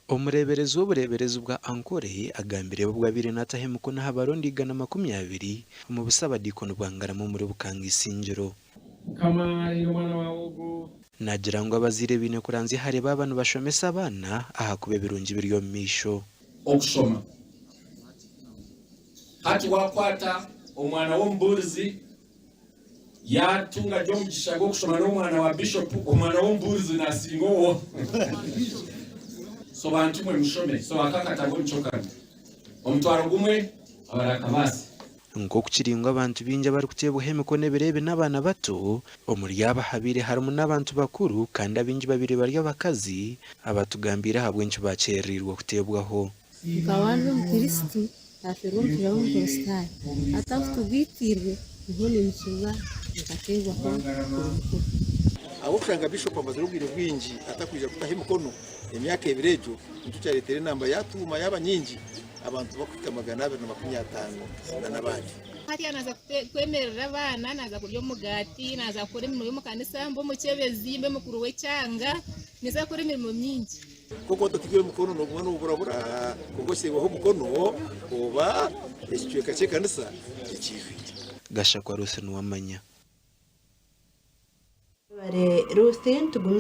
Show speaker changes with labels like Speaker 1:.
Speaker 1: Omureeberezi w'obureeberezi bwa Ankole agambire ebi obu abaire naataho emikono aha barondi 120 omu busabadiikoni bwa Ngarama omuri Bukanga Isingiro.
Speaker 2: Mukama areire omwana waawe ogu.
Speaker 1: Naagira ngu abazaire baine kuranzya hare baaba nibashomesa abaana ahakuba ebirungi biri omu maisho.
Speaker 2: Okushoma. Hati wakwata omwana w'omubuurizi Yaatunga gye omugisha gw'okushoma n'omwana wa bishopu, omwana w'omubuurizi naasinga owo. So bantu mwe mushome. So aka akatabo nikyo kari. Omutwaro gumwe abarakabaasa.
Speaker 1: Nk'oku kiri ngu abantu baingi abarikuteebwaho emikono ebiro ebi n'abaana bato, omuri aba habaire harimu n'abantu bakuru kandi abaingi babaire bari abakazi abatugambiire ahabw'enki baakyerereirwe kuteebwaho.
Speaker 3: Nkaba ndi Omukristo, naafeerwa omushija w'Omukristaayo. Hati ahu tugaitiirwe, niho niinyikiriza nkateebwaho buri mukuru.
Speaker 4: Ahabw'okushanga Bishopu amazire obwire bwingi atakwija kutaho emikono, emyaka ebiri egyo nikyo kyareetera enamba yatuuma yaaba nyingi abantu bakuhika 250 n'abandi.
Speaker 5: Hati naaza kwemerera abaana, naaza kurya omugaati, naaza kukora emirimo y'omu kanisa, mbe omukyebezi, mbe mukuru w'ekyanga, ninza kukora emirimo mingi.
Speaker 4: Kwonka otateirwe mukono nooguma nooburabura, kwonka okiteirweho omukono oba ekicweka ky'ekanisa ekiijwire.
Speaker 1: Gashakwa Ruth Nuwamanya.
Speaker 6: Webare Ruth, nitugumizamu.